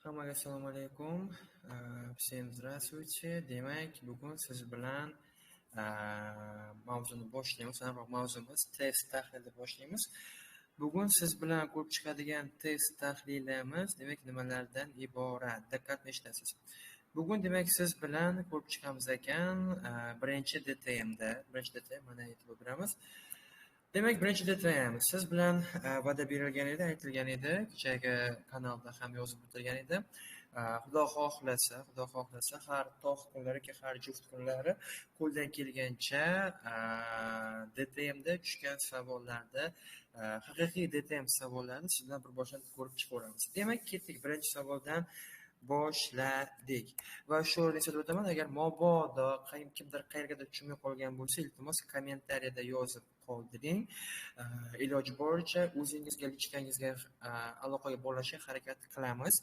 Hammaga assalomu alaykum. Всем здравствуйте. Demak, bugun siz bilan mavzuni boshlaymiz. Mavzumiz test tahlili boshlaymiz. Bugun siz bilan ko'rib chiqadigan test tahlilimiz, demak, nimalardan iborat? Diqqatni eshitasiz. Bugun, demak, siz bilan ko'rib chiqamiz ekan, birinchi DTMda, birinchi DTM mana e'tibor beramiz. Demak, birinchi DTM siz bilan va'da berilgan edi, aytilgan edi, kechagi kanalda ham yozib o'tilgan edi. Xudo xohlasa, Xudo xohlasa har tog' kunlari, har juft kunlari qo'ldan kelgancha DTMda tushgan savollarda haqiqiy DTM savollarini siz bilan bir boshlab ko'rib chiqaveramiz. Demak, ketdik, birinchi savoldan boshladik. Va shu o'rinda eslatib o'taman, agar mabodo kimdir qayergadir tushunmay qolgan bo'lsa, iltimos kommentariyada yozib qoldiring. Iloji boricha o'zingizga, lichkangizga aloqaga bog'lashga harakat qilamiz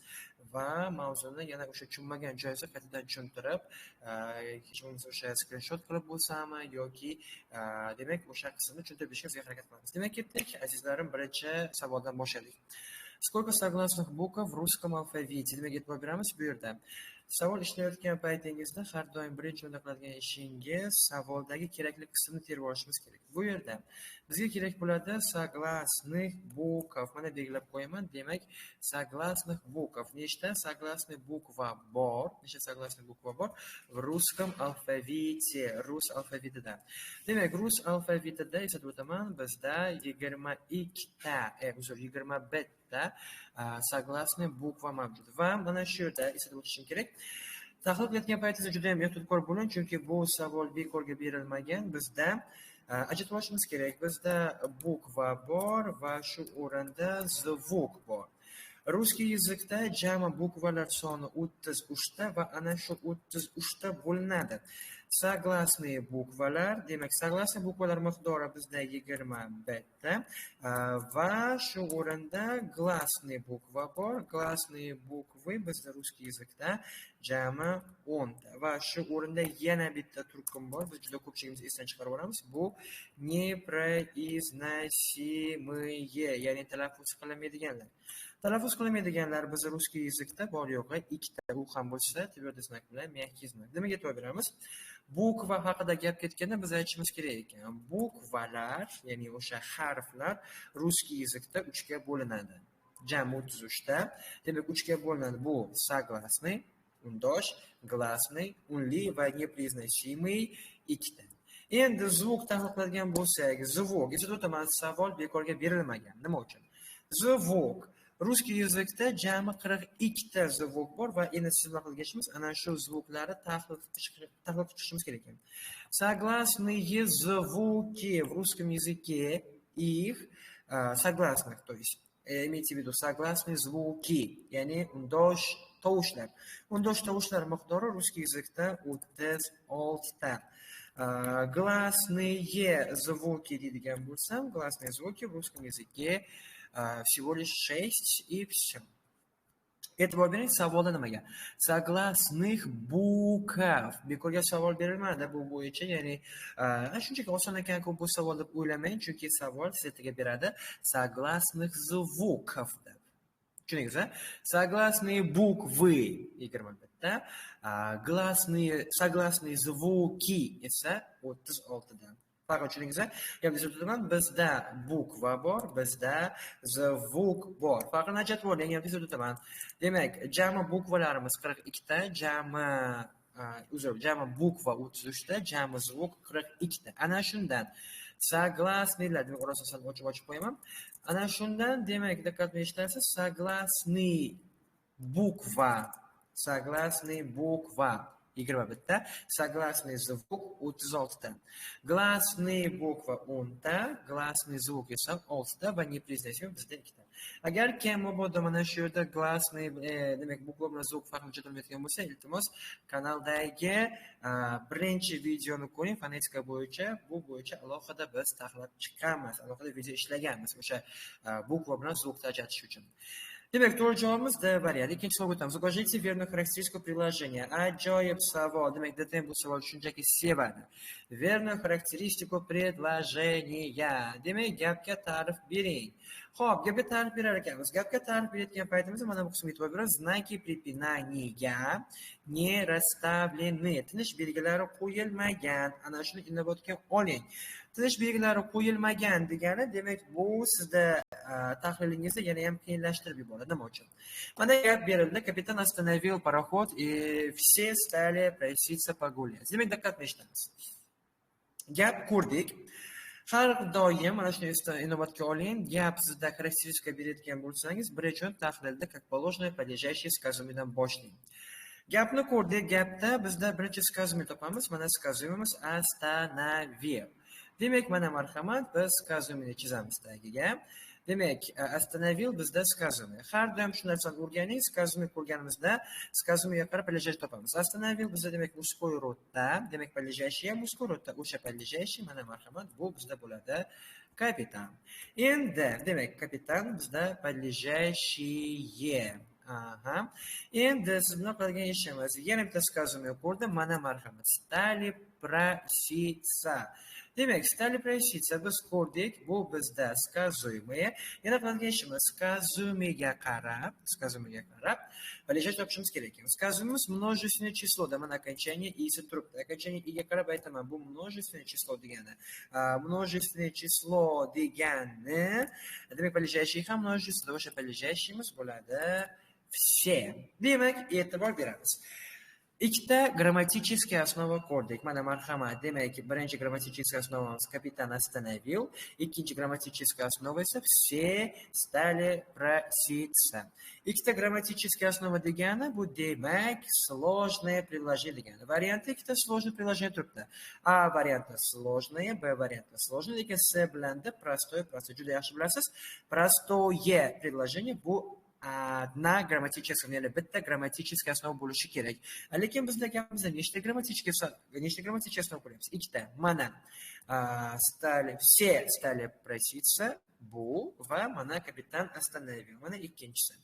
va mavzuni yana o'sha tushunmagan joyingizni qaytadan tushuntirib, hech bo'lmasa o'sha skrinshot qilib bo'lsami yoki demak o'sha qismni tushuntirib berishga harakat qilamiz. Demak, ketdik, azizlarim, birinchi savoldan boshladik. Сколько согласных букв в русском алфавите? Demak, e'tibor beramiz bu yerda. Savol ishlayotgan paytingizda har doim birinchi o'rinda qiladigan ishingiz savoldagi kerakli qismni terib olishimiz kerak. Bu yerda bizga kerak bo'ladi согласных букв. Mana belgilab qo'yaman. Demak, согласных букв. Nechta согласный буква bor? Nechta согласный буква bor? В русском алфавите, rus alfavitida. Demak, rus alfavitida eslatib o'taman, bizda 22 ta, uzr, 21 ta согласный буква mavjud. Va mana shu yerda eslatib o'tishim kerak. Tahlil qilayotgan paytingizda juda ham ehtiyotkor bo'ling, chunki bu savol bekorga berilmagan. Bizda ajratib olishimiz kerak. Bizda буква bor va shu o'rinda звук bor. Русский язык da jami буква lar soni 33 ta va ana shu 33 ta bo'linadi. Согласные буква lar, demak, согласные буква lar miqdori bizda 21 ta va shu o'rinda гласный буква bor. Гласные буквы bizda русский язык da jami 10 ta va shu o'rinda yana bitta turkum bor. Biz juda ko'pchiligimiz esdan chiqarib yuboramiz. Bu непроизносимые, ya'ni talaffuz qilinmaydiganlar. Talaffuz qilinmaydiganlar bizda русский язык da bor yo'g'i ikkita, u ham bo'lsa твердый знак bilan мягкий знак. Nimaga e'tibor beramiz? Буква haqida gap ketganda biz aytishimiz kerak ekan. Буква lar, ya'ni o'sha harflar русский язык da 3 ga bo'linadi. Jami 33 ta. Demak, 3 ga bo'linadi. Bu согласный, undosh, гласный, unli va непроизносимый ikkita. Endi звук tahlil qiladigan bo'lsak, звук, eslatib o'taman, savol bekorga berilmagan. Nima uchun? Звук. Русский язык da jami 42 ta звук bor va endi siz bilan qilgan ishimiz ana shu звук larni tahlil qilib chiqishimiz kerak ekan. Согласные звуки в русском языке, их согласных, то есть имейте в виду согласные звуки, ya'ni undosh tovushlar. Undosh tovushlar miqdori русский язык da 36 ta. Гласные звуки deydigan bo'lsam, гласные звуки в русском языке всего лишь 6 и все. E'tibor bering, savolda nimaga? Согласных букв. Bekorga savol berilmadi bu bo'yicha, ya'ni shunchaki oson ekan-ku bu savol deb o'ylamang, chunki savol sizga beradi согласных звуков deb. Tushundingiz, a? Согласные буквы 21 ta, гласные, согласные звуки esa 36 dan. Farqini tushundingiz, a? Gap eslatib, bizda буква bor, bizda звук bor. Farqini ajratib oling, gap eslatib o'taman. Demak, jami буква larimiz 42 ta, jami uzr, jami буква 33 ta, jami звук 42 ta. Ana shundan согласный lar, demak, orasini sal ochib-ochib qo'yaman. Ana shundan, demak, diqqat bilan eshitasiz, согласный буква, согласный буква 21 ta, согласный звук 36 ta. Гласный буква 10 ta, гласный звук esa 6 ta va непроизносимый bizda 2 ta. Agar kim mabodo mana shu yerda гласный, demak, буква bilan звук farqini tushunmayotgan bo'lsa, iltimos kanaldagi birinchi videoni ko'ring, fonetika bo'yicha, bu bo'yicha alohida biz tahlil chiqqanmiz, alohida video ishlaganmiz o'sha буква bilan звук ni ajratish uchun. Demak, to'g'ri javobimiz D varianti. Ikkinchi savolga o'tamiz. Укажите верную характеристику предложения. Ajoyib savol. Demak, DTM bu savolni shunchaki sevadi. Верную характеристику предложения. Demak, gapga ta'rif bering. Xo'p, gapga ta'rif berar ekanmiz. Gapga ta'rif berayotgan paytimizda mana bu qismga e'tibor beramiz. Знаки препинания не расставлены. Tinish belgilari qo'yilmagan. Ana shuni inobatga oling. Tinish belgilari qo'yilmagan degani, demak, bu sizda tahlilingizni yana ham qiyinlashtirib yuboradi. Nima uchun? Mana gap berildi. Капитан остановил пароход, и все стали проситься погулять. Demak, diqqat bilan eshitamiz. Gap ko'rdik. Har doim mana shuni inobatga oling. Gap sizda xarakteristika berayotgan bo'lsangiz, birinchi tahlilda, как положено, подлежащий, сказуемый dan boshlang. Gapni ko'rdik. Gapda bizda birinchi сказуемый topamiz. Mana сказуемый miz остановил. Demak, mana marhamat, biz сказуемый ni chizamiz tagiga. Demak, остановил bizda сказуемый. Har doim shu narsani o'rganing, сказуемый ko'rganimizda сказуемый ga qarab подлежащий topamiz. Остановил bizda, demak, мужской род da, demak, подлежащий ham мужской род da. O'sha подлежащий, mana marhamat, bu bizda bo'ladi kapitan. Endi, demak, kapitan bizda подлежащие. Aha. Endi siz bilan qiladigan ishimiz, yana bitta сказуемый ko'rdim, mana marhamat. Стали проситься. Demak, стали проситься biz ko'rdik, bu bizda сказуемое. Yana qiladigan ishimiz, сказуемый ga qarab подлежащий topishimiz kerak ekan. Сказуемый miz множественное число da, mana окончание и si turibdi. Окончание и ga qarab aytaman, bu множественное число degani. Множественное число degani, demak, подлежащий ham множественное, o'sha подлежащий imiz bo'ladi все. Demak, e'tibor beramiz. Ikkita grammatический основа ko'rdik. Mana marhamat. Demak, birinchi grammatический основа miz капитан остановил, ikkinchi grammatический основа esa все стали проситься. Ikkita grammatический основа degani bu, demak, сложное предложение degani. Variantda ikkita сложное предложение turibdi. A varianti сложное, B varianti сложное, lekin S bilan D простое, простое. Juda yaxshi bilasiz. Простое предложение bu одна grammatическая, ya'ni bitta grammatическая основа bo'lishi kerak. Lekin bizda gapimizda nechta grammatический основа ko'ryapmiz? Ikkita. Mana стали, все стали проситься bu va mana капитан остановил. Mana ikkinchisi.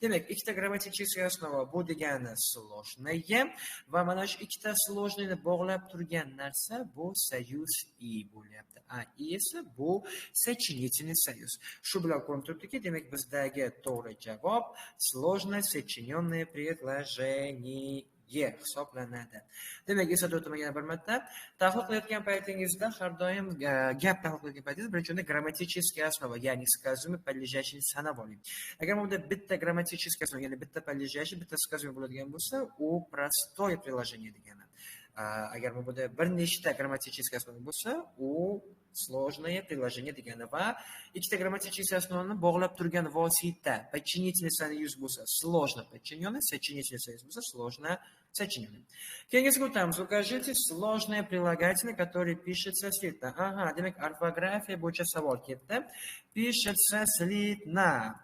Demak, ikkita grammatическая основа bu degani сложное va mana shu ikkita сложный ni bog'lab turgan narsa bu союз и bo'lyapti. A и esa bu сочинительный союз. Shu bilan ko'rinib turibdiki, demak, bizdagi to'g'ri javob сложно сочиненное предложение hisoblanadi. Demak, eslatib o'taman yana bir marta. Tahlil qilayotgan paytingizda har doim gap tahlil qilayotgan paytingizda birinchi o'rinda grammatическая основа, ya'ni сказуемый, подлежащий sanab oling. Agar bunda bitta grammatическая основа, ya'ni bitta подлежащий, bitta сказуемый bo'ladigan bo'lsa, u простое предложение degani. Agar bunda bir nechta grammatическая основа bo'lsa, u сложное предложение degani va ikkita grammatический основа ni bog'lab turgan vosita подчинительный союз bo'lsa, сложно подчиненный, сочинительный союз bo'lsa, сложно сочиненный. Keyingisiga o'tamiz. Укажите сложное прилагательное, которое пишется слитно. Aha, demak, orfografiya bo'yicha savol ketdi. Пишется слитно.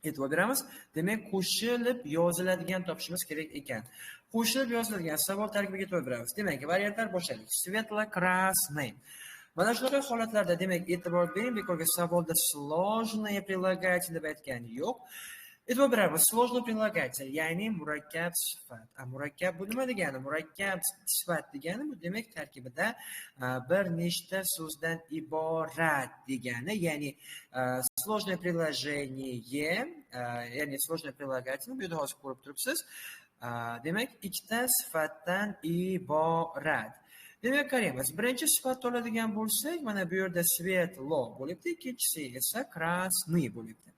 E'tibor beramiz. Demak, qo'shilib yoziladigan topishimiz kerak ekan. Qo'shilib yoziladigan savol tarkibiga e'tibor beramiz. Demak, variantlar boshlaylik. Светло-красный. Mana shunaqa holatlarda, demak, e'tibor bering, bekorga savolda сложное прилагательное deb aytgani yo'q. E'tibor beramiz, сложный прилагательное, ya'ni murakkab sifat. A murakkab bu nima degani? Murakkab sifat degani bu, demak, tarkibida bir nechta so'zdan iborat degani, ya'ni сложное предложение, ya'ni сложное прилагательное, bu yerda hozir ko'rib turibsiz. Demak, ikkita sifatdan iborat. Demak, qaraymiz. Birinchi sifatni oladigan bo'lsak, mana bu yerda светло bo'libdi, ikkinchisi esa красный bo'libdi.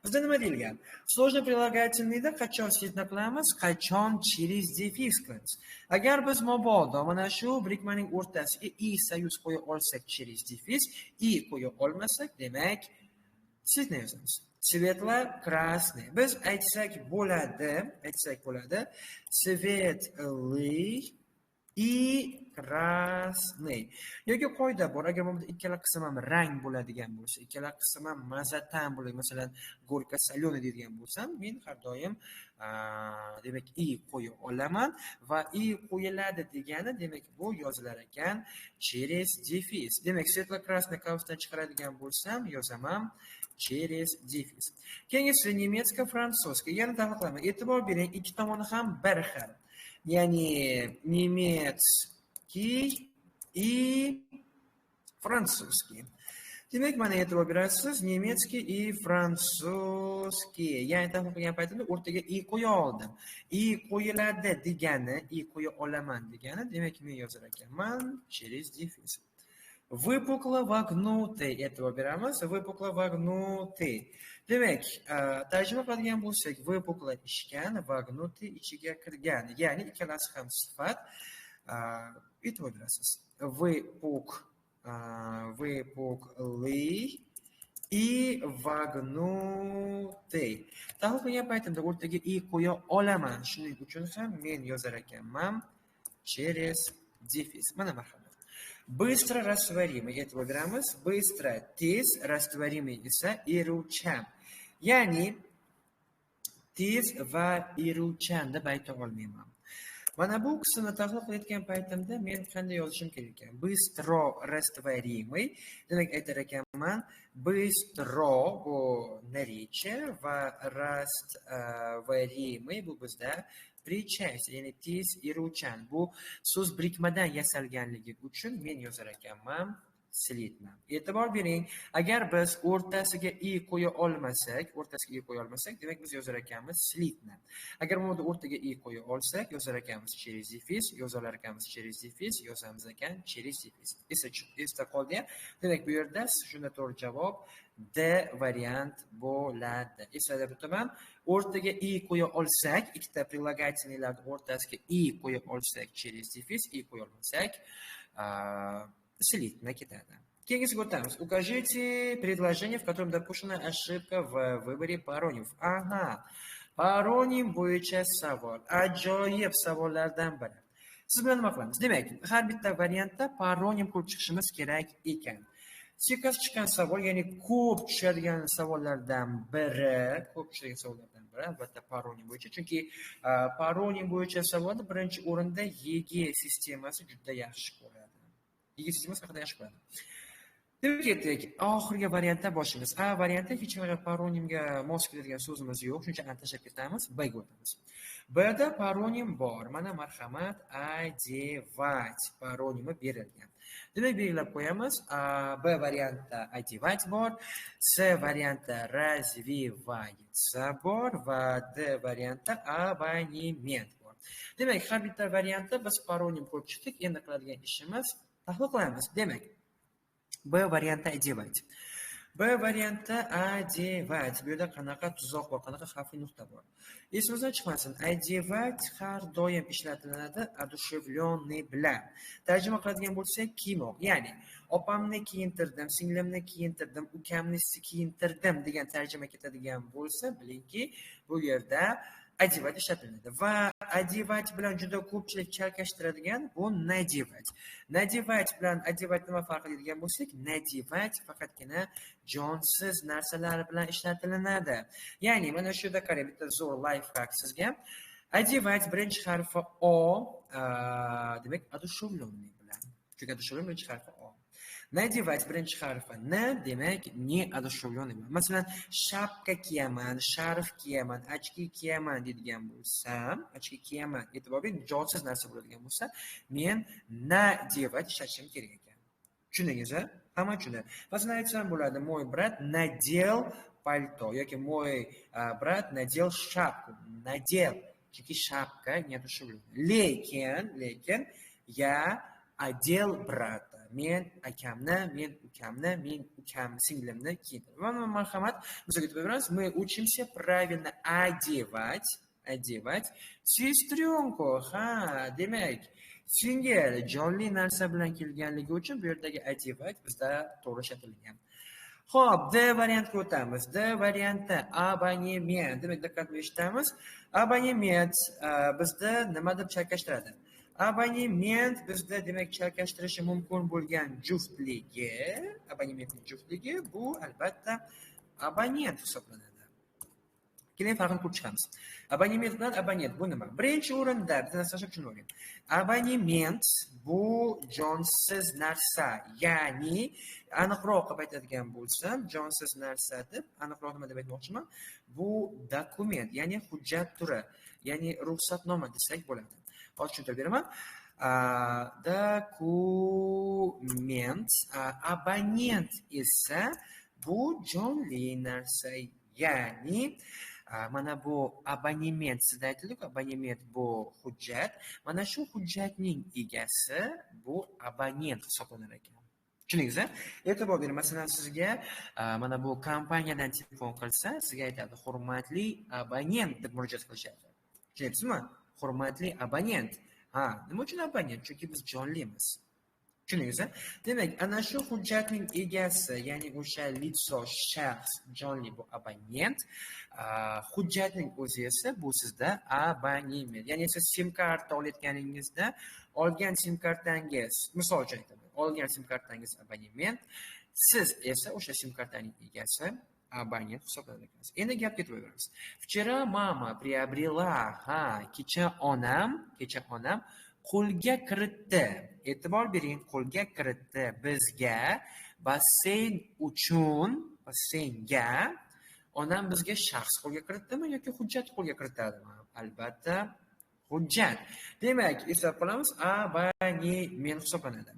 Bizda nima deyilgan? Сложный прилагательный da qachon слитно qilamiz, qachon через дефис qilamiz? Agar biz mabodo mana shu birikmaning o'rtasiga и союз qo'ya olsak, через дефис, и qo'ya olmasak, demak, слитно yozamiz. Светло-красный. Biz aytsak bo'ladi. Светлый и красный. Yoki qoida bor, agar bunda ikkala qism ham rang bo'ladigan bo'lsa, ikkala qism ham maza ta'm bo'ladi, masalan, горько соленый deydigan bo'lsam, men har doim, demak, и qo'ya olaman va и qo'yiladi degani, demak, bu yozilar ekan через дефис. Demak, светло-красный qavsdan chiqaradigan bo'lsam, yozaman через дефис. Keyingisi немецко-французский. Yana tahlil qilaman. E'tibor bering, ikki tomoni ham bir xil. Ya'ni немецкий и французский. Demak, mana e'tibor berasiz, немецкий и французский. Ya'ni tahlil qilgan paytimda o'rtaga и qo'ya oldim. И qo'yiladi degani, и qo'ya olaman degani, demak, men yozar ekanman через дефис. Выпукло вогнутый, e'tibor beramiz, выпукло вогнутый. Demak, tarjima qiladigan bo'lsak, выпукло ishgan, вогнутый ichiga kirgan, ya'ni ikkalasi ham sifat. E'tibor berasiz. Выпуклый и вогнутый. Tahlil qilgan paytimda o'rtaga и qo'ya olaman. Shuning uchun ham men yozar ekanman через дефис. Mana, marhamat. Быстро растворимый. E'tibor beramiz. Быстро tez, растворимый esa eruvchan. Ya'ni tez va eruvchan deb ayta olmayman. Mana bu qismni tahlil qilayotgan paytimda men qanday yozishim kerak ekan? Быстро растворимый. Demak, aytar ekanman, быстро bu наречие va растворимый bu bizda причастие, ya'ni tez eruvchan. Bu so'z birikmadan yasalganligi uchun men yozar ekanman слитно. E'tibor bering, agar biz o'rtasiga и qo'ya olmasak, o'rtasiga и qo'ya olmasak, demak, biz yozar ekanmiz слитно. Agar bunda o'rtaga и qo'ya olsak, yozar ekanmiz через дефис, yozalar ekanmiz через дефис, yozamiz ekan через дефис. Esda qoldi. Demak, bu yerda shunda to'g'ri javob D variant bo'ladi. Eslatib o'taman, o'rtaga и qo'ya olsak, ikkita прилагательный larning o'rtasiga и qo'ya olsak через дефис, и qo'ya olmasak, слитно ketadi. Keyingisiga o'tamiz. Укажите предложение, в котором допущена ошибка в выборе паронимов. Aha. Paronim bo'yicha savol. Ajoyib savollardan biri. Siz bilan nima qilamiz? Demak, har bitta variantda paronim ko'rib chiqishimiz kerak ekan. Sekas chiqqan savol, ya'ni ko'p tushadigan savollardan biri, ko'p tushadigan savollardan biri albatta paronim bo'yicha, chunki paronim bo'yicha savolni birinchi o'rinda YG sistemasi juda yaxshi ko'radi. YG sistemasi haqida yaxshi ko'radi. Demak, ketdik. Oxirgi variantdan boshlaymiz. A variantda hech qanaqa paronimga mos keladigan so'zimiz yo'q, shuning uchun A tashlab ketamiz, B ga o'tamiz. B da paronim bor. Mana, marhamat, одевать paronimi berilgan. Demak, belgilab qo'yamiz. B variantda одевать bor, C variantda развивается bor va D variantda абонемент bor. Demak, har bitta variantda biz paronim ko'rib chiqdik. Endi qiladigan ishimiz tahlil qilamiz. Demak, B variantda одевать. B variantda одевать. Bu yerda qanaqa tuzoq bor, qanaqa xavfli nuqta bor? Esimizdan chiqmasin, одевать har doim ishlatiladi одушевленный bilan. Tarjima qiladigan bo'lsak, kiymoq. Ya'ni opamni kiyintirdim, singlimni kiyintirdim, ukamni kiyintirdim degan tarjima ketadigan bo'lsa, bilingki, bu yerda одевать ishlatiladi. Va одевать bilan juda ko'pchilik chalkashtiradigan bu надевать. Надевать bilan одевать nima farqi deydigan bo'lsak, надевать faqatgina jonsiz narsalar bilan ishlatilinadi. Ya'ni mana shu yerda qarang, bitta zo'r лайфхак sizga. Одевать birinchi harfi O, demak, одушевленный bilan. Chunki одушевленный birinchi harfi O. Надевать birinchi harfi N, demak, неодушевленный. Masalan, shapka kiyaman, sharf kiyaman, очки kiyaman deydigan bo'lsam, очки kiyaman, e'tibor bering, jonsiz narsa bo'ladigan bo'lsa, men надевать ishlatishim kerak ekan. Tushundingiz, a? Hamma tushunadi. Masalan, aytsam bo'ladi, мой брат надел пальто yoki мой брат надел шапку. Надел. Chunki shapka неодушевленный. Lekin я одел брата. Men akamni, men ukamni, men ukam singlimni kiyintirdim. Va marhamat, misolga aytib beramiz. Мы учимся правильно одевать, одевать сестренку. Ha, demak, singil jonli narsa bilan kelganligi uchun bu yerdagi одевать bizda to'g'ri ishlatilgan. Xo'p, D variantga o'tamiz. D variantda abonement. Demak, diqqat bilan eshitamiz. Abonement bizda nima deb chalkashtiradi? Abonement bizda, demak, chalkashtirishi mumkin bo'lgan juftligi, abonementning juftligi bu albatta abonent hisoblanadi. Keling, farqini ko'rib chiqamiz. Abonement bilan abonent bu nima? Birinchi o'rinda bitta narsani tushunib oling. Abonement bu jonsiz narsa, ya'ni aniqroq qilib aytadigan bo'lsam, jonsiz narsa deb aniqroq nima deb aytmoqchiman? Bu dokument, ya'ni hujjat turi, ya'ni ruxsatnoma desak bo'ladi. Hozir tushuntirib beraman. Dokument, abonent esa bu jonli narsa, ya'ni mana bu abonement, sizda aytildi-ku, abonement bu hujjat. Mana shu hujjatning egasi bu abonent hisoblanar ekan. Tushundingiz? E'tibor bering, masalan, sizga mana bu kompaniyadan telefon qilsa, sizga aytadi, hurmatli abonent deb murojaat qilishadi. Tushunyapsizmi? Hurmatli abonent. Ha, nima uchun abonent? Chunki biz jonlimiz. Tushundingiz? Demak, ana shu hujjatning egasi, ya'ni o'sha лицо, shaxs, jonli bu abonent, hujjatning o'zi esa bu sizda abonement. Ya'ni siz SIM karta olayotganingizda olgan SIM kartangiz, misol uchun aytaman, olgan SIM kartangiz abonement, siz esa o'sha SIM kartaning egasi abonent hisoblanadi ekansiz. Endi gap ketib o'tamiz. Вчера мама приобрела, ha, kecha onam qo'lga kiritdi. E'tibor bering, qo'lga kiritdi bizga basseyn uchun, basseynga onam bizga shaxs qo'lga kiritdimi yoki hujjat qo'lga kiritadimi? Albatta hujjat. Demak, eslab qolamiz, abonement hisoblanadi.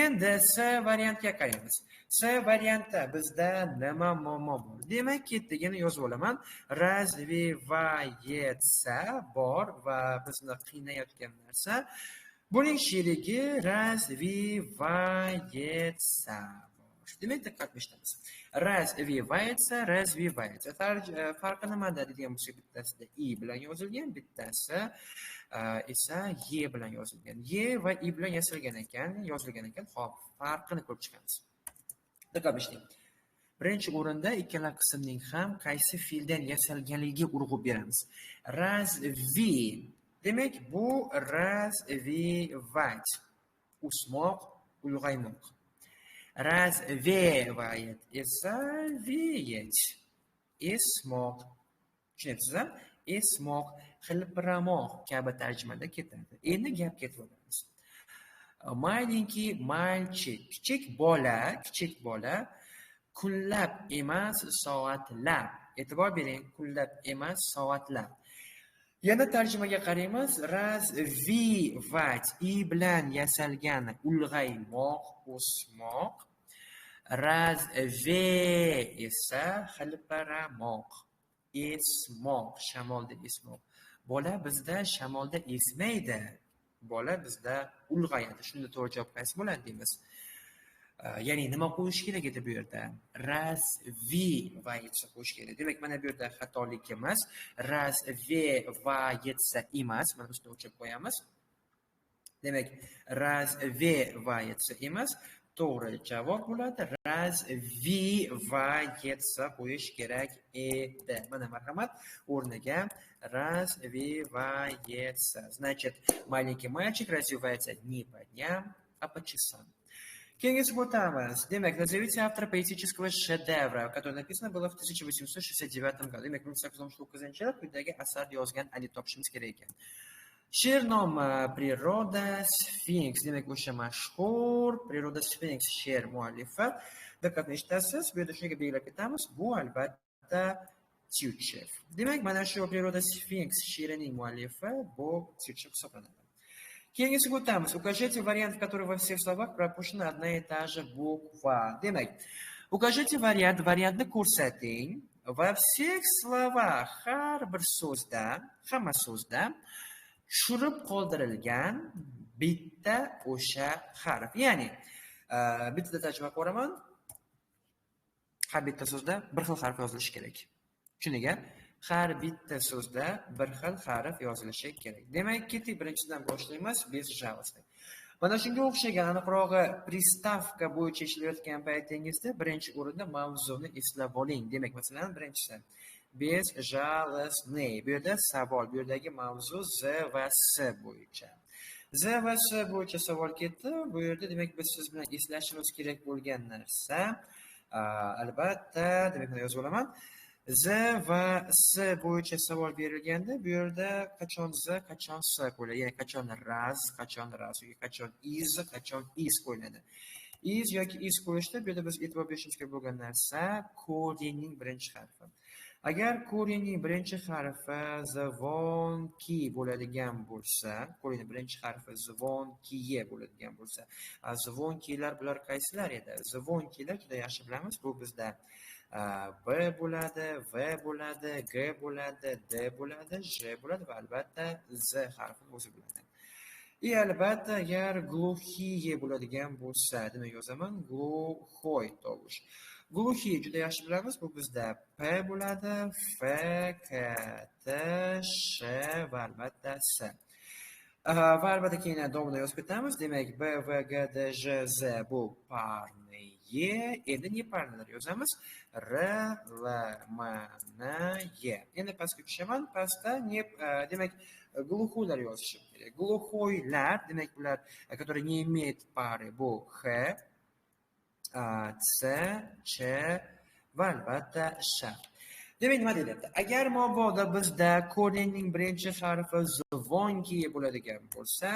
Endi C variantga qaraymiz. C variantda bizda nima muammo bor? Demak, ketdik, yana yozib olaman. Развивается bor va bizni qiynayotgan narsa buning sherigi развивается bor. Demak, diqqat eshitamiz. Развивается, развивается. Farqi nimada degan bo'lsak, bittasida i bilan yozilgan, bittasi esa e bilan yozilgan. E va i bilan yasalgan ekan, yozilgan ekan. Xo'p, farqini ko'rib chiqamiz. Diqqat eshiting. Birinchi o'rinda ikkala qismning ham qaysi fe'ldan yasalganligiga urg'u beramiz. Razvi. Demak, bu развивать. O'smoq, ulg'aymoq. Развевает esa веять. Esmoq. Tushunyapsiz-a? Esmoq, hilpiramoq kabi tarjimada ketadi. Endi gap ketib. Маленький мальчик, kichik bola kunlab emas, soatlab. E'tibor bering, kunlab emas, soatlab. Yana tarjimaga qaraymiz. Развивать i bilan yasalgan ulg'aymoq, o'smoq. Razve esa hilpiramoq, esmoq, shamolda esmoq. Bola bizda shamolda esmaydi. Bola bizda ulg'ayadi. Shunda to'g'ri javob qaysi bo'ladi deymiz. Ya'ni nima qo'yish kerak edi bu yerda? Развивается qo'yish kerak. Demak, mana bu yerda xatolik emas, развивается emas. Mana ustini o'chirib qo'yamiz. Demak, развивается emas, to'g'ri javob bo'ladi. Развивается qo'yish kerak edi. Mana marhamat, o'rniga развивается. Значит, маленький мальчик развивается не по дням, а по часам. Keyingisiga o'tamiz. Demak, назовите автора поэтического шедевра, который написано было в 1869 году. Demak, 1869-yil quyidagi asar yozgan Ali topishimiz kerak ekan. She'r nomi Природа Сфинкс. Demak, o'sha mashhur Природа Сфинкс she'r muallifi. Diqqatni eshitasiz, bu yerda shunga belgilab ketamiz. Bu albatta Tyutchev. Demak, mana shu Природа Сфинкс she'rining muallifi bu Tyutchev hisoblanadi. Keyingisiga o'tamiz. Укажите вариант, в котором во всех словах пропущена одна и та же буква. Demak, укажите вариант, variantni ko'rsating. Во всех словах, har bir so'zda, hamma so'zda tushirib qoldirilgan bitta o'sha harf. Ya'ni, bittada tarjima qilaman. Har bitta so'zda bir xil harf yozilishi kerak. Tushundingmi? Har bitta so'zda bir xil harf yozilishi kerak. Demak, ketdik, birinchidan boshlaymiz, безжалостный. Mana shunga o'xshagan aniqrog'i приставка bo'yicha ishlayotgan paytingizda birinchi o'rinda mavzuni eslab oling. Demak, masalan, birinchisi безжалостный. Bu yerda savol, bu yerdagi mavzu z va s bo'yicha. Z va s bo'yicha savol ketdi. Bu yerda demak biz siz bilan eslashimiz kerak bo'lgan narsa, albatta, demak, mana yozib olaman. Z va S bo'yicha savol berilganda bu yerda qachon Z, qachon S qo'yiladi? Ya'ni qachon раз, qachon раз yoki qachon из, qachon из qo'yiladi. Из yoki из qo'yishda bu yerda biz e'tibor berishimiz kerak bo'lgan narsa корень ning birinchi harfi. Agar корень ning birinchi harfi звонкий bo'ladigan bo'lsa, корень ning birinchi harfi звонкие bo'ladigan bo'lsa, звонкий lar bular qaysilar edi? Звонкий lar juda yaxshi bilamiz, bu bizda B bo'ladi, V bo'ladi, G bo'ladi, D bo'ladi, J bo'ladi va albatta Z harfi o'zi bo'ladi. И albatta agar глухие bo'ladigan bo'lsa, demak yozaman глухой tovush. Глухие juda yaxshi bilamiz, bu bizda P bo'ladi, F, K, T, Sh va albatta S. Va albatta keyin davomida yozib ketamiz. Demak, B, V, G, D, J, Z bu парные. Endi непарный lar yozamiz. R, L, M, N, Y. Endi pastga tushaman. Pastda не, demak, глухой lar yozishim kerak. Глухой lar, demak, bular, которые не имеют пары, bu X, C, Ch va albatta Sh. Demak, nima deyapti? Agar mabodo bizda корень ning birinchi harfi звонкий bo'ladigan bo'lsa,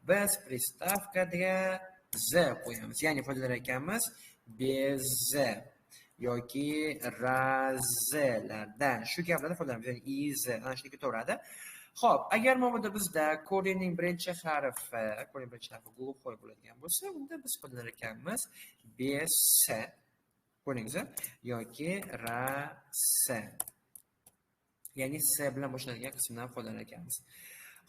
biz приставка ga z qo'yamiz. Ya'ni foydalanar ekanmiz без yoki razlardan. Shu gaplardan foydalanamiz. Ya'ni iz ana shunga ketaveradi. Xo'p, agar mabodo bizda корень ning birinchi harfi, корень birinchi harfi глухой bo'ladigan bo'lsa, unda biz foydalanar ekanmiz без, ko'rdingiz, yoki ras. Ya'ni s bilan boshlanadigan qismdan foydalanar ekanmiz.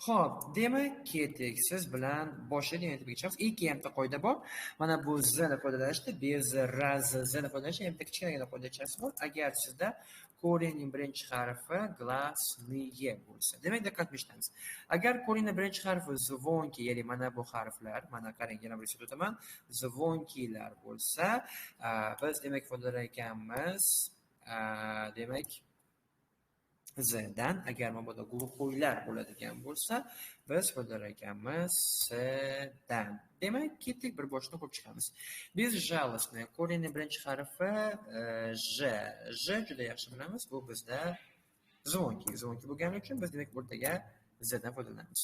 Xo'p, demak, ketdik. Siz bilan boshlaydi, yana tepaga chiqamiz. Ikki hamta qoida bor. Mana bu z ni foydalanishda, без, раз, z ni foydalanishda yana bitta kichkinagina qoidachasi bor. Agar sizda корень ning birinchi harfi гласные bo'lsa. Demak, diqqat eshitamiz. Agar корень ning birinchi harfi звонкий, ya'ni mana bu harflar, mana qarang, yana bir eslatib o'taman, звонкий lar bo'lsa, biz demak foydalanar ekanmiz, demak z dan. Agar mabodo глухой lar bo'ladigan bo'lsa, biz foydalanar ekanmiz s dan. Demak, ketdik, bir boshdan ko'rib chiqamiz. Безжалостный, корень ning birinchi harfi J. J juda yaxshi bilamiz, bu bizda звонкий. Звонкий bo'lgani uchun biz demak o'rtaga Z dan foydalanamiz.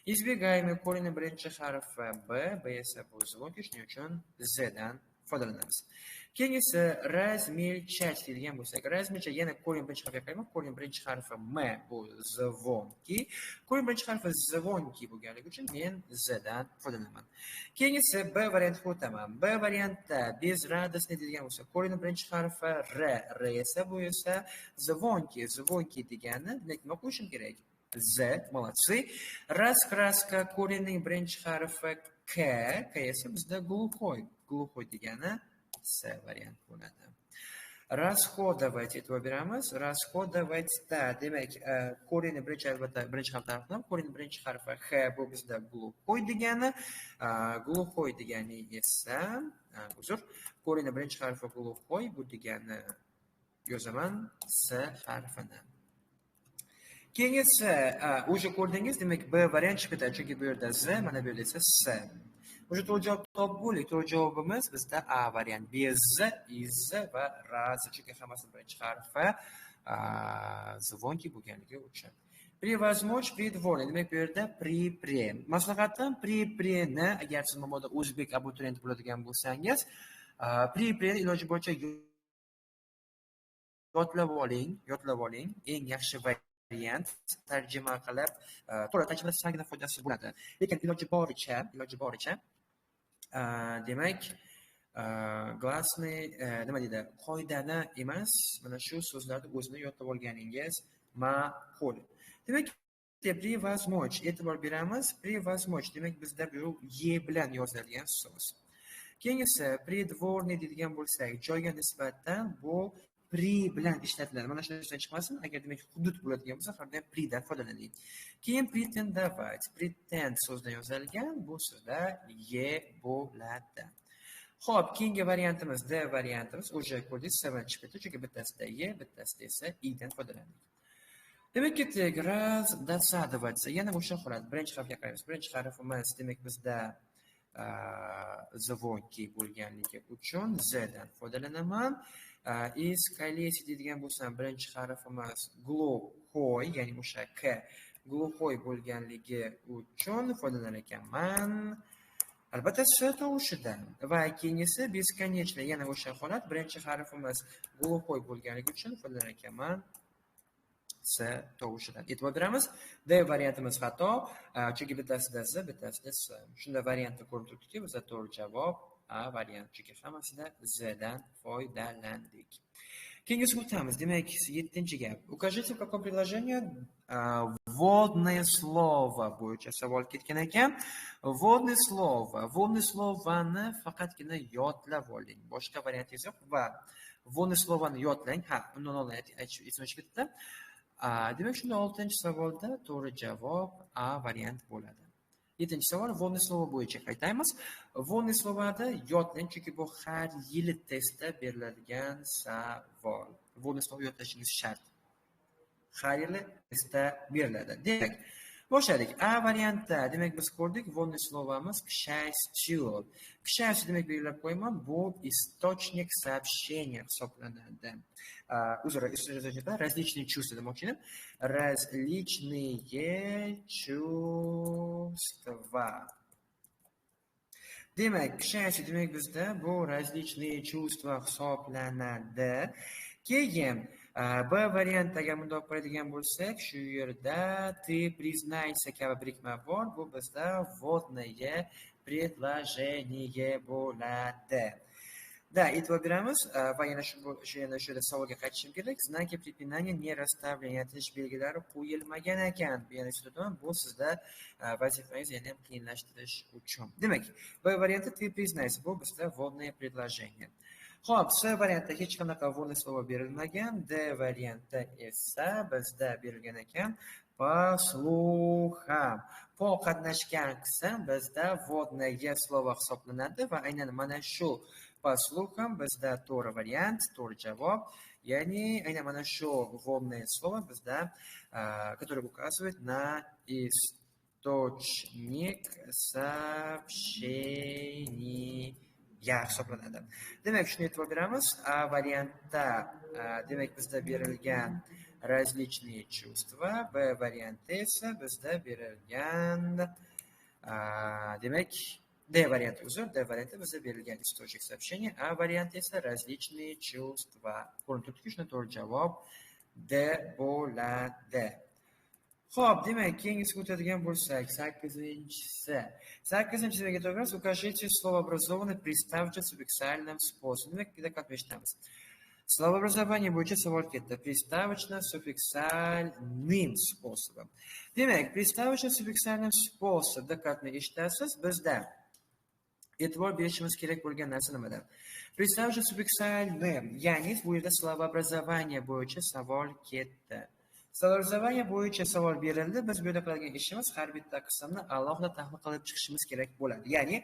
Избегаемый, корень ning birinchi harfi B, B esa bu звонкий, shuning uchun Z dan foydalanamiz. Keyingisi размельчать deydigan bo'lsak, размельчать yana корень birinchi harfiga qarayman. Корень birinchi harfi M bu звонкий. Корень birinchi harfi звонкий bo'lganligi uchun men Z dan foydalanaman. Keyingisi B variantiga o'taman. B variantda безрадостный deydigan bo'lsak, корень birinchi harfi R, R esa bu esa звонкий. Звонкий degani demak nima qo'yishim kerak? Z, молодцы. Раскраска, корень ning birinchi harfi K, K esa bizda глухой. Глухой degani S variant bo'ladi. Расходовать e'tibor beramiz. Расходовать da demak, корень ni birinchi, albatta birinchi harf tarafdan, корень birinchi harfi H bu bizda глухой degani, глухой degani esa, uzr, корень ni birinchi harfi глухой bu degani yozaman S harfini. Keyingisi, уже ko'rdingiz, demak B variant chiqib ketadi, chunki bu yerda Z, mana bu yerda esa S. O'sha to'g'ri javob topib bo'ldik. To'g'ri javobimiz bizda A variant. Без, из va раз, chunki hammasini birinchi harfi звонкий bo'lganligi uchun. Превозмочь, придворный. Demak, bu yerda при, пре. Maslahatim при, пре ni agar siz mabodo o'zbek abituriyenti bo'ladigan bo'lsangiz, при, пре ni iloji boricha yodlab oling, yodlab oling. Eng yaxshi variant tarjima qilib, to'g'ri, tarjimada salgina foydasi bo'ladi. Lekin iloji boricha demak, гласный, nima deydi, qoidani emas, mana shu so'zlarni o'zini yodlab olganingiz ma'qul. Demak, превозмочь e'tibor beramiz. Превозмочь demak bizda bu e bilan yoziladigan so'z. Keyingisi придворный deydigan bo'lsak, joyga nisbatan bu при bilan ishlatiladi. Mana shu narsadan chiqmasin. Agar demak hudud bo'ladigan bo'lsa, har doim при dan foydalaning. Keyin претендовать, pretend so'zidan yozilgan, bu so'zda e bo'ladi. Xo'p, keyingi variantimiz D variantimiz. Уже ko'rdingiz, S bilan chiqib ketdi, chunki bittasida e, bittasida esa i dan foydalandik. Demak, ketdik. Раздосадоваться. Yana o'sha holat. Birinchi harfga qaraymiz. Birinchi harfimiz demak bizda звонкий bo'lganligi uchun Z dan foydalanaman. Искалечить deydigan bo'lsam, birinchi harfimiz глухой, ya'ni o'sha K глухой bo'lganligi uchun foydalanar ekanman. Albatta S tovushidan. Va keyingisi бесконечно, yana o'sha holat, birinchi harfimiz глухой bo'lganligi uchun foydalanar ekanman. S tovushidan. E'tibor beramiz. D variantimiz xato, chunki bittasida Z, bittasida S. Shunda variantda ko'rinib turibdiki, bizda to'g'ri javob A variant, chunki hammasida Z dan foydalandik. Keyingisiga o'tamiz. Demak, 7-gap. Укажите, в каком предложении вводное слово bo'yicha savol ketgan ekan. Вводное слово. Вводное слово ni faqatgina yodlab oling. Boshqa variantingiz yo'q va вводное слово ni yodlang. Ha, undan oldin aytish esimga tushib ketdi. Demak, shunda 6-savolda to'g'ri javob A variant bo'ladi. 7-savol вводное слово bo'yicha qaytamiz. Вводное слово da yodlang, chunki bu har yili testda beriladigan savol. Вводное слово yodlashingiz shart. Har yili testda beriladi. Demak, boshladik. A variantda, demak, biz ko'rdik, вводное слово miz к счастью. К счастью, demak, belgilab qo'yaman, bu источник сообщения hisoblanadi. Uzr, различные чувства demoqchi edim. Различные чувства. Demak, к счастью, demak, bizda bu различные чувства hisoblanadi. Keyin B variantda agar bundoq qaraydigan bo'lsak, shu yerda ты признайся kabi birikma bor. Bu bizda вводное предложение bo'ladi. Да, e'tibor beramiz va yana shu yana shu yerda savolga qaytishim kerak. Знаки препинания не расставлены, aytilish belgilari qo'yilmagan ekan. Bu yana eslatib, bu sizda vazifangizni yana ham qiyinlashtirish uchun. Demak, B varianti ты признайся, bu bizda вводное предложение. Xo'p, C variantda hech qanaqa вводное слово berilmagan. D variantda esa bizda berilgan ekan по слухам. По qatnashgan qism bizda вводное слово hisoblanadi va aynan mana shu по слухам bizda to'g'ri variant, to'g'ri javob. Ya'ni aynan mana shu вводное слово bizda, которое указывает на источник сообщения hisoblanadi. Demak, shuni e'tibor beramiz. A variantda, demak, bizda berilgan различные чувства, B variantda esa bizda berilgan, demak, D varianti, uzr, D varianti bizda berilgan источник сообщения, A varianti esa различные чувства. Ko'rinib turibdiki, shunda to'g'ri javob D bo'ladi. Xo'p, demak, keyingisiga o'tadigan bo'lsak, 8-chisi. 8-chisiga e'tibor beramiz. Укажите слово, образованное приставочно-суффиксальным способом. Demak, diqqat eshitamiz. Словообразование bo'yicha savol ketdi. Приставочно-суффиксальным способом. Demak, приставочно-суффиксальным способ, diqqatni eshitasiz, bizda e'tibor berishimiz kerak bo'lgan narsa nimada? Приставочно-суффиксальным, ya'ni bu yerda словообразование bo'yicha savol ketdi. Словообразование bo'yicha savol berildi. Biz bu yerda qiladigan ishimiz har bitta qismni alohida tahlil qilib chiqishimiz kerak bo'ladi. Ya'ni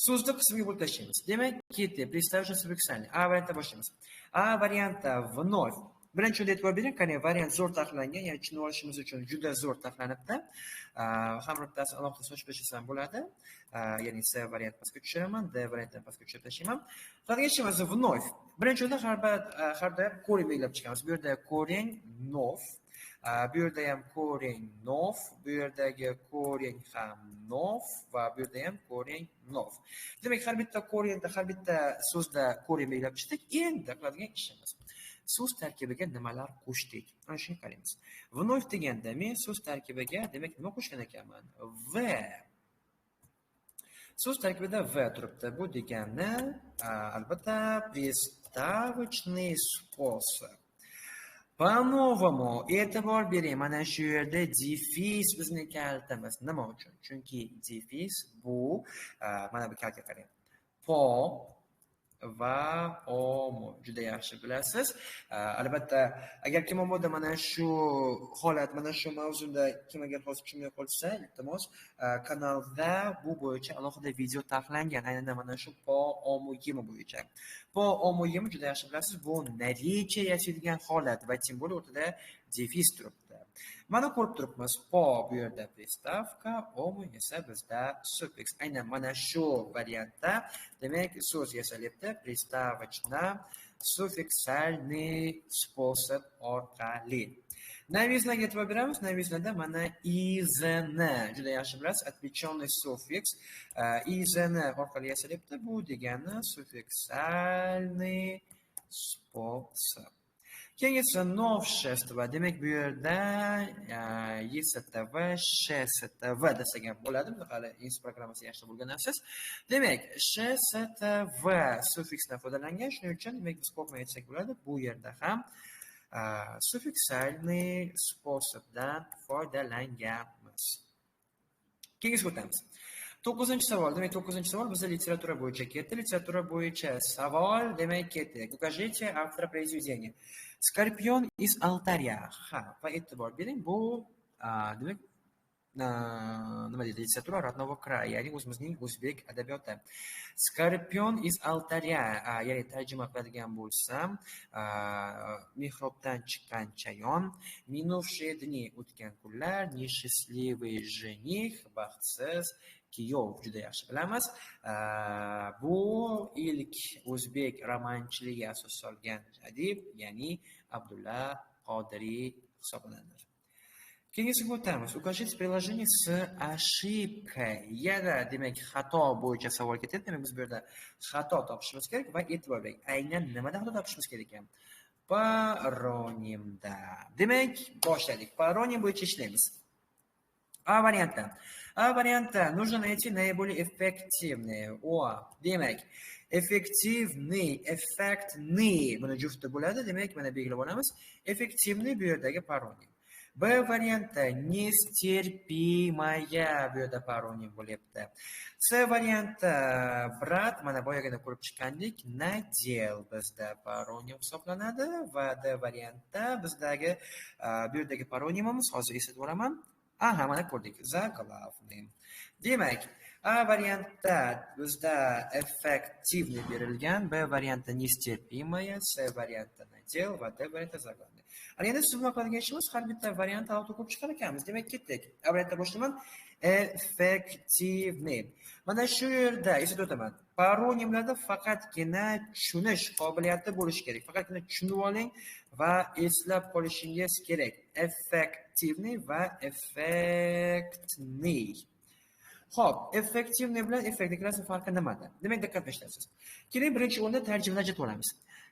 so'zni qismga bo'lib tashlaymiz. Demak, ketdi. Приставочно-суффиксальный. A variantda boshlaymiz. A variantda вновь. Birinchi o'rinda e'tibor bering, qani variant zo'r taxlangan, ya'ni tushunib olishimiz uchun juda zo'r taxlanibdi. Har bittasi alohida sochib tashlasam bo'ladi. Ya'ni C variant pastga tushiraman, D variantini pastga tushirib tashlayman. Qiladigan ishimiz вновь. Birinchi o'rinda har doim корень belgilab chiqamiz. Bu yerda корень нов, bu yerda ham корень нов, bu yerdagi корень ham нов va bu yerda ham корень нов. Demak, har bitta корень da, har bitta so'zda корень belgilab chiqdik. Endi qiladigan ishimiz so'z tarkibiga nimalar qo'shdik? Ana shunga qaraymiz. Вновь deganda men so'z tarkibiga, demak, nima qo'shgan ekanman? V. So'z tarkibida V turibdi. Bu degani, albatta, приставочный способ. По-новому e'tibor bering, mana shu yerda defis bizni kalitimiz. Nima uchun? Chunki defis bu, mana bu kalitga qarang. По va omu juda yaxshi bilasiz. Albatta, agar kim mabodo mana shu holat, mana shu mavzuda kim agar hozir tushunmay qolsa, iltimos, kanalda bu bo'yicha alohida video taxlangan. Aynan mana shu по, ому, ему bo'yicha. По, ому, ему juda yaxshi bilasiz, bu наречие yasaydigan holat va тем более o'rtada defis turibdi. Mana ko'rib turibmiz, по bu yerda приставка, ому esa bizda suffix. Aynan mana shu variantda, demak, so'z yasalyapti приставочно суффиксальный способ orqali. Новизна ga e'tibor beramiz. Новизна da mana изн juda yaxshi bilasiz, отвлеченный суффикс изн orqali yasalyapti. Bu degani суффиксальный способ. Keyingisi новшество. Demak, bu yerda ЕСТВ, ШСТВ desak ham bo'ladi. Buni hali institut programmasida yaxshi o'rganasiz. Demak, ШСТВ suffiksdan foydalangan. Shuning uchun, demak, biz qo'rqmay aytsak bo'ladi. Bu yerda ham суффиксальный способ dan foydalanganmiz. Keyingisiga o'tamiz. 9-savol. Demak, 9-savol bizda literatura bo'yicha ketdi. Literatura bo'yicha savol, demak, ketdik. Укажите автора произведения. Скорпион из алтаря. Ha, va e'tibor bering, bu demak, nima deydi, литература родного края, ya'ni o'zimizning o'zbek adabiyoti. Скорпион из алтаря, ya'ni tarjima qiladigan bo'lsam, mehrobdan chiqqan chayon, минувшие дни, o'tgan kunlar, несчастливый жених, baxtsiz kuyov, juda yaxshi bilamiz. Bu ilk o'zbek romanchiligiga asos solgan adib, ya'ni Abdulla Qodiriy hisoblanadi. Keyingisiga o'tamiz. Укажите предложение с ошибкой. Yana, demak, xato bo'yicha savol ketadi. Demak, biz bu yerda xato topishimiz kerak va e'tibor bering. Aynan nimada xato topishimiz kerak ekan? Paronimda. Demak, boshladik. Paronim bo'yicha ishlaymiz. А variantda. А variantda нужно найти наиболее эффективные. О, demak, эффективный, эффектный buni jufti bo'ladi. Demak, mana belgilab olamiz. Эффективный bu yerdagi paronim. Б variantda нестерпимая bu yerda paronim bo'lyapti. С variantda брат, mana boyagina ko'rib chiqqandik, надел bizda paronim hisoblanadi va D variantda bizdagi bu yerdagi paronimimiz hozir eslatib yuboraman. Aha, mana ko'rdik. Заглавный. Demak, А variantda bizda эффективный berilgan, Б variantda нестерпимая, С variantda надел va D variantda заглавный. Ana endi siz bilan qiladigan ishimiz har bitta variant alohida ko'rib chiqar ekanmiz. Demak, ketdik. A variantda boshlayman. Эффективный. Mana shu yerda eslatib o'taman. Paronimlarda faqatgina tushunish qobiliyati bo'lishi kerak. Faqatgina tushunib oling va eslab qolishingiz kerak. Эффективный va эффектный. Xo'p, эффективный bilan эффектный farqi nimada? Demak, diqqat eshitasiz. Keling, birinchi o'rinda tarjimani ajratib olamiz.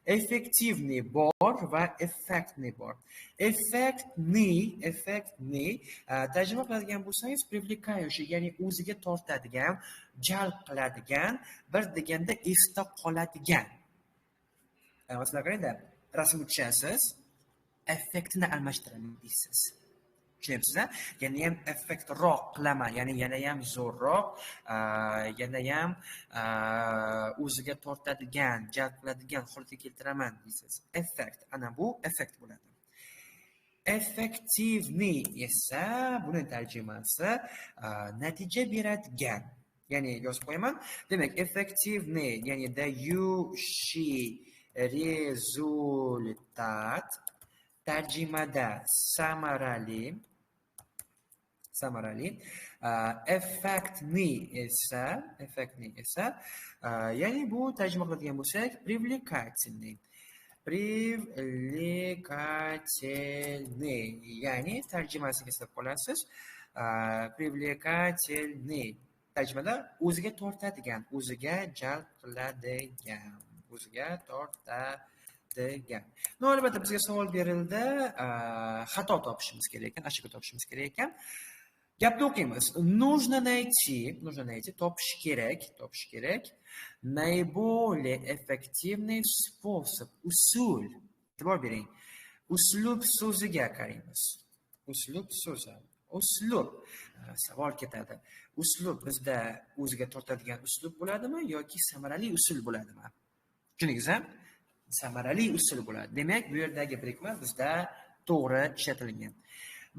Эффективный bor va эффектный bor. Эффектный, эффектный tarjima qiladigan bo'lsangiz, привлекающий, ya'ni o'ziga tortadigan, jalb qiladigan, bir deganda esda qoladigan. Masalan, qarangda, rasmga tushasiz, effektini almashtiraman deysiz. Tushunyapsiz, a? Yana ham effektroq qilaman, ya'ni yana ham zo'rroq, yana ham o'ziga tortadigan, jalb qiladigan holatga keltiraman deysiz. Effekt, ana bu effekt bo'ladi. Эффективный esa buni tarjimasi natija beradigan. Ya'ni yozib qo'yaman. Demak, эффективный, ya'ni дающий результат, tarjimada samarali, samarali. Эффектный esa, эффектный esa, ya'ni bu tarjima qiladigan bo'lsak, привлекательный. Привлекательный, ya'ni tarjimasiga eslab qolasiz. Привлекательный tarjimada o'ziga tortadigan, o'ziga jalb qiladigan, o'ziga tortadigan. Но, albatta bizga savol berildi, xato topishimiz kerak ekan, ошибка topishimiz kerak ekan. Gapni o'qiymiz. Нужно найти, topish kerak, topish kerak. Наиболее эффективный способ, usul. E'tibor bering. Uslub so'ziga qaraymiz. Uslub so'zi. Uslub. Savol ketadi. Uslub bizda o'ziga tortadigan uslub bo'ladimi yoki samarali usul bo'ladimi? Tushundingiz, a? Samarali usul bo'ladi. Demak, bu yerdagi birikma bizda to'g'ri ishlatilgan.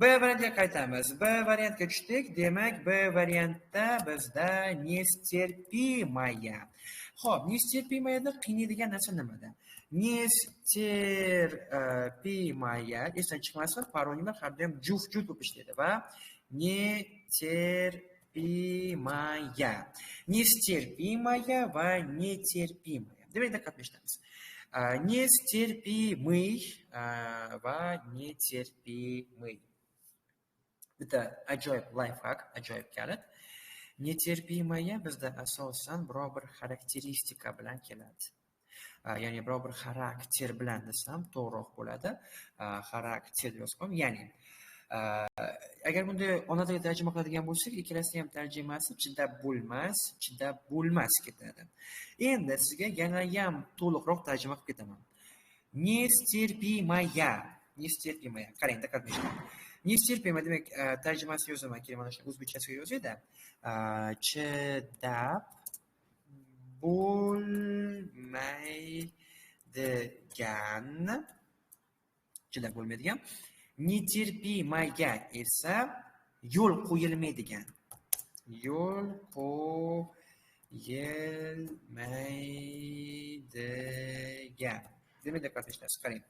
B variantga qaytamiz. B variantga tushdik. Demak, B variantda bizda нестерпимая. Xo'p, нестерпимая da qiynaydigan narsa nimada? Нестерпимая esdan chiqmasin, paronimlar har doim juft-juft bo'lib ishlaydi va нетерпимая. Нестерпимая va нетерпимая. Demak, diqqat bilan eshitamiz. Нестерпимый va нетерпимый. Bitta ajoyib лайфхак, ajoyib kalit. Нетерпимая bizda asosan biror bir xarakteristika bilan keladi. Ya'ni biror bir xarakter bilan desam to'g'riroq bo'ladi. Xarakter deb yozib qo'yim. Ya'ni agar bunday ona tilida tarjima qiladigan bo'lsak, ikkalasini ham tarjimasi chidab bo'lmas, chidab bo'lmas ketadi. Endi sizga yanayam to'liqroq tarjima qilib ketaman. Нестерпимая, нестерпимая. Qarang, diqqat bilan. Нестерпимая demak, tarjimasini yozaman, keyin mana shu o'zbekchasiga yozayda. Chidab bo'lmaydigan, chidab bo'lmaydigan. Нетерпимая esa yo'l qo'yilmaydigan. Yo'l qo'yilmaydigan. Demak, diqqat eshitasiz, qarang.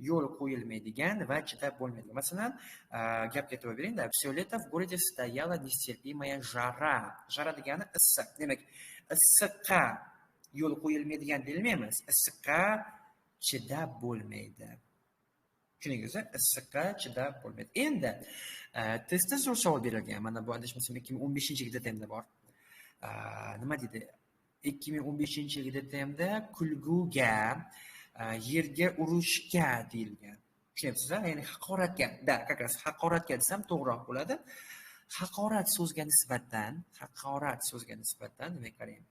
Yo'l qo'yilmaydigan va chidab bo'lmaydigan. Masalan, gapga e'tibor bering-da, всё лето в городе стояла нестерпимая жара. Жара degani issiq. Demak, issiqqa yo'l qo'yilmaydigan deyilmaymiz. Issiqqa chidab bo'lmaydi. Tushundingizmi? Issiqqa chidab bo'lmaydi. Endi testda zo'r savol berilgan. Mana bu adashmasam 2015-yilgi DTMda bor. Nima deydi? 2015-yilgi DTMda kulguga, yerga urishga deyilgan. Tushunyapsiz-a? Ya'ni haqoratga, да, как раз haqoratga desam to'g'riroq bo'ladi. Haqorat so'zga nisbatan, haqorat so'zga nisbatan, demak qarang.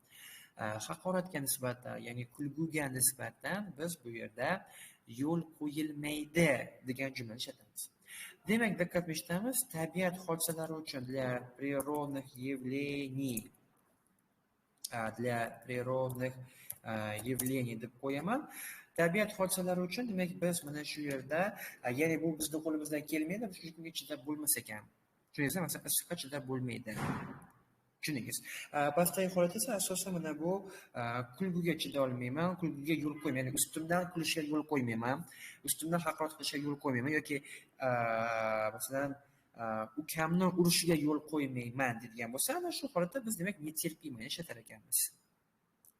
Haqoratga nisbatan, ya'ni kulguga nisbatan biz bu yerda yo'l qo'yilmaydi degan jumlani ishlatamiz. Demak, diqqat bilan eshitamiz, tabiat hodisalari uchun, для природных явлений, для природных явлений deb qo'yaman. Tabiat hodisalari uchun, demak, biz mana shu yerda, ya'ni bu bizni qo'limizdan kelmaydi, shuning uchun chidab bo'lmas ekan. Tushundingizmi? Masalan, issiqqa chidab bo'lmaydi. Tushundingiz? Pastdagi holat esa asosan mana bu kulguga chida olmayman, kulguga yo'l qo'ymayman, ya'ni ustimdan kulishga yo'l qo'ymayman, ustimdan haqorat qilishga yo'l qo'ymayman yoki masalan, ukamni urishiga yo'l qo'ymayman deydigan bo'lsa, ana shu holatda biz demak нетерпимый ishlatar ekanmiz.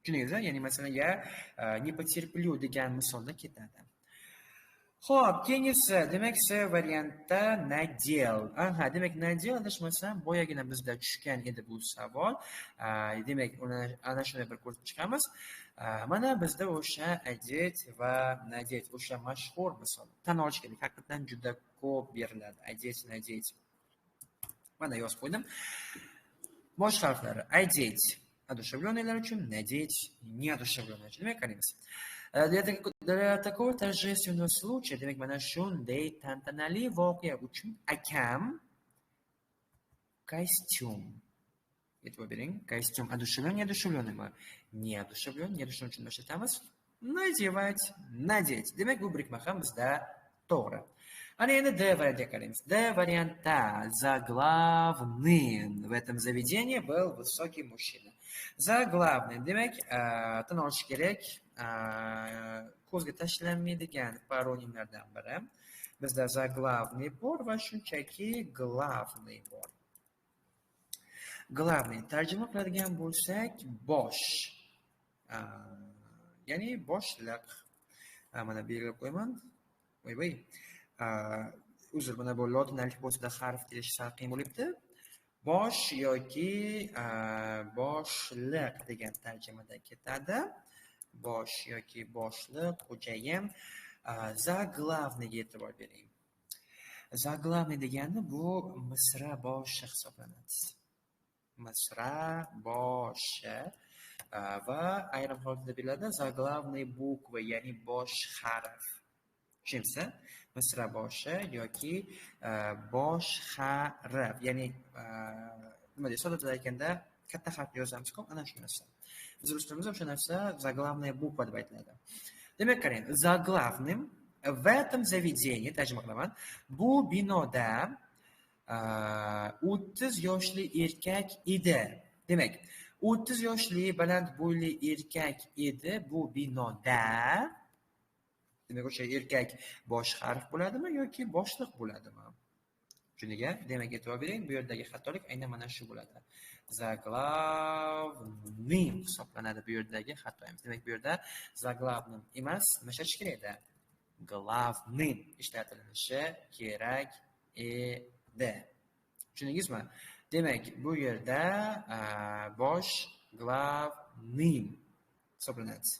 Tushundingizmi? Ya'ni masalan, я не потерплю degan misolda ketadi. Xo'p, keyingisi, demak, C variantda надел. Aha, demak, надел adashmasam boyagina bizda tushgan edi bu savol. Demak, uni ana shuni bir ko'rib chiqamiz. Mana bizda o'sha одеть va надеть, o'sha mashhur misol. Tan olish kerak, haqiqatan juda ko'p beriladi. Одеть, надеть. Mana yozib qo'ydim. Bosh harflari одеть одушевленный lar uchun, надеть неодушевленный uchun. Demak, qaraymiz. Для такого торжественного случая, demak, mana shunday tantanali voqea uchun akam kostyum. E'tibor bering, kostyum одушевлен, неодушевленный mi? Неодушевлен, неодушевлен uchun ishlatamiz. Надевать, надеть. Demak, bu birikma ham bizda to'g'ri. Ana endi D variantga qaraymiz. D variantda заглавным в этом заведении был высокий мужчина. Заглавный, demak, tan olish kerak, ko'zga tashlanmaydigan paronimlardan biri. Bizda заглавный bor va shunchaki главный bor. Главный tarjima qiladigan bo'lsak, bosh. Ya'ni boshliq. Mana belgilab qo'yaman. Voy voy. Uzr, mana bu lotin alifbosida harf terish sal qiyin bo'libdi. Bosh yoki boshliq degan tarjimada ketadi. Bosh yoki boshliq, xo'jayin. Заглавный ga e'tibor bering. Заглавный degani bu misra boshi hisoblanadi. Misra boshi va ayrim holatlarda beriladi заглавный буква, ya'ni bosh harf. Tushunibsiz? Misra boshi yoki bosh harf, ya'ni nima deydi, sodda tilda aytganda katta harf yozamiz-ku, ana shu narsa. Biz rus tilimizda o'sha narsa заглавная буква deb aytiladi. Demak, qarang, заглавным в этом заведении tarjima qilaman. Bu binoda 30 yoshli erkak edi. Demak, 30 yoshli baland bo'yli erkak edi bu binoda. Demak, o'sha erkak bosh harf bo'ladimi yoki boshliq bo'ladimi? Shunga, demak, e'tibor bering, bu yerdagi xatolik aynan mana shu bo'ladi. Заглавным hisoblanadi bu yerdagi xatoyimiz. Demak, bu yerda заглавным emas, nima ishlatish kerak edi? Главным ishlatilishi kerak edi. Tushundingizmi? Demak, bu yerda bosh главным hisoblanadi.